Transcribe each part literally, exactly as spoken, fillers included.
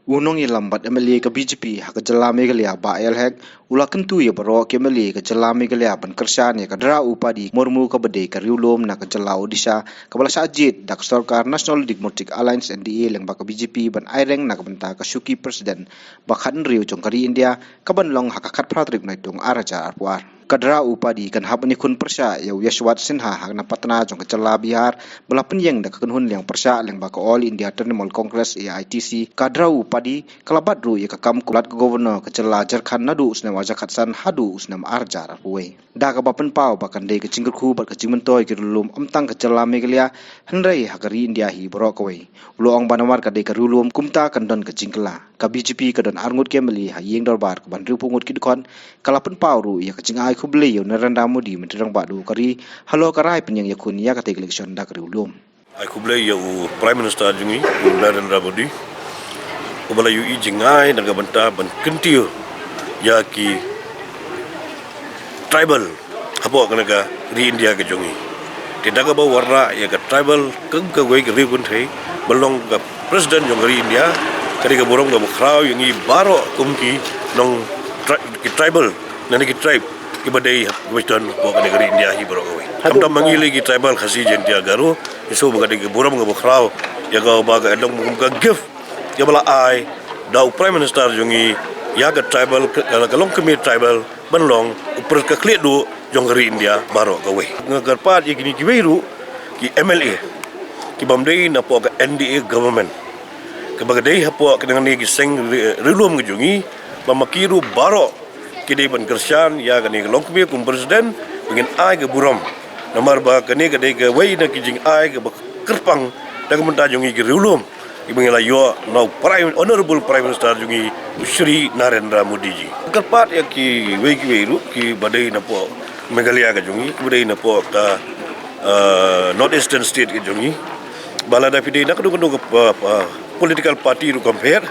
U nongïalam bad M L A ka B J P ha ka jylla Meghalaya, Bah A L Hek, u la kyntu ïa baroh ki M L A ka jylla Meghalaya ban kyrshan ïa ka Draupadi Murmu kaba dei ka riewlum na ka jylla Odisha, kaba la shah jied da ka sorkar National Democratic Alliance, N D A, lyngba ka B J P ban aireng na ka bynta ka shuki president ba khathynriew jong ka ri India, kaban long ha ka khatphra tarik Naitung ar hajar arphew ar. Ka Draupadi kan hap ban ïakhun pyrshah ïa u Yashwant Sinha na Patna jong ka jylla Bihar, ba la pynïeng da ka kynhun liang pyrshah lyngba ka All India Trinamool Congress, A I T C. Ka Draupadi ka la bat ruh ïa ka kam kum lat ka governor ka jylla Jharkhand naduh u snem ar hajar khatsan haduh u snem ar hajar arphew wei. Da kaba pynpaw ba kan dei ka jingkyrkhu bad ka jingmyntoi ki riewlum ym tang ka jylla Meghalaya, hynrei ha ka ri India hi baroh kawei. U la ong ba namar ka dei ka riewlum kumta kan don ka jingkylla. Ka B J P ka don arngut ki M L A ha ïing dorbar, ka ban hynriewphew ngut ki dkhot. Ka la pynpaw ruh ïa ka jingai khublei ïa u Narendra Modi, Myntri Rangbah duh ka ri, halor ka rai pynïeng ïakhun ïa katei ka election da ka riewlum. Ai khublei ïa u Prime Minister jong ngi, u Narendra Modi, uba la ïohi jingai na ka bynta ban kyntiew ïa ki tribal hapoh kane ka ri India ka jong ngi. Te da kaba wanrah ïa ka tribal kum kawei ka riew kynthei ban long ka president jong ka ri India, ka dei ka burom kaba khraw ïa ngi baroh kum ki nong tri-, ki tribal, lane ki tribe kiba dei ha Western hapoh kane ka ri India hi baroh kawei. Khamtam ma ngi lei ki tribal Khasi, Jaintia, Garo, ngi sngew ba ka dei ka burom kaba khraw ïa kaba ka long kum ka gift kaba la ai da u Prime Minister jong ngi ïa ka tribal, ka, ka Longkmie tribal ban long u pyrshah ka khlieh duh jong ka ri India baroh kawei. Nga kyrpad ïa kine kiwei ruh ki M L A kibym dei napoh ka N D A government, kaba ka dei hapoh kane ki seng ri-, riewlum ka jong ngi, ba ma ki ruh baroh ki dei ban kyrshan ïa kane ka Longkmie kum president, ba ngin ai ka burom. Namar ba kane ka dei kawei na ki jingai kaba kyrpang da ka bynta jong ngi ki riewlum, kiba ngi la ïoh na u Prime, Honorable Prime Minister jong ngi, u Shri Narendra Modi ji. Kyrpad ïa kiwei kiwei ruh kiba dei napoh Meghalaya ka jong ngi, kiba dei napoh ka, eh, North Eastern State ka jong ngi, ba lada phi dei na kano kano ka, eh, eh, political party ruh compare,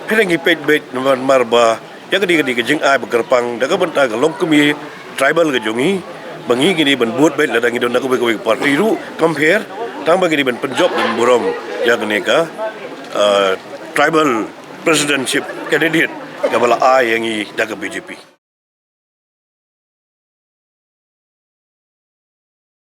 phi dei ngi peit beit namar ba ïa ka dei ka dei ka jingai ba kyrpang da ka bynta ka Longkmie tribal ka jong ngi, ba ngi ngi dei ban bud beit lada ngi don na kawei kawei ka party ruh compare, tang ba ngi dei ban pynjop ban burom ïa kane ka, ah, tribal presidentship candidate kaba la ai ïa ngi da ka B J P.